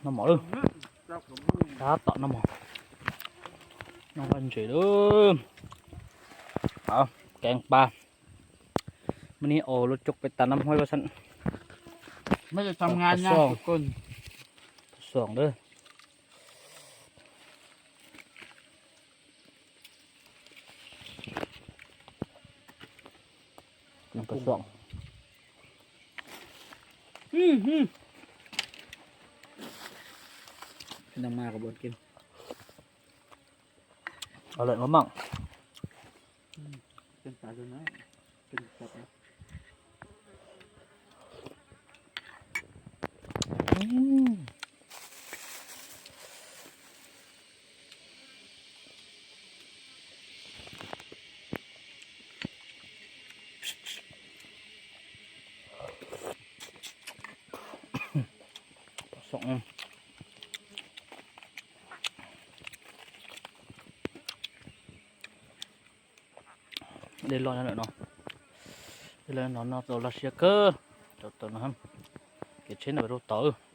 ນ້ຳໝໍ້ເດີ ຕາຕະນ້ຳໝໍ້ ນ້ອງວັນເສເດີ. ເອົາ ແກງປາ ມື້ນີ້ເອົາລົດຈົກໄປຕັດນ້ຳຫ້ວຍວ່າຊັ້ນ. ໄດ້ທຳງານຍາກທຸກຄົນ ສອງເດີ. ນ້ຳປາຊອງ ອືມ ອືມ ເປັນຫຍັງມາກໍບໍ່ກິນ ອະໄລມາໝັກ ອືມ ເປັນຕາໂດນນະ ເປັນແຊບນະ. ອືມ ປາຊອງ ເລາະນັ້ນແຫຼະເນາະ ເລາະນັ້ນເນາະ ໂຕລາເຊຍເກີ ໂຕ ໂຕນະ ເກັບເຊັ່ນໄປໂຕເຕີ.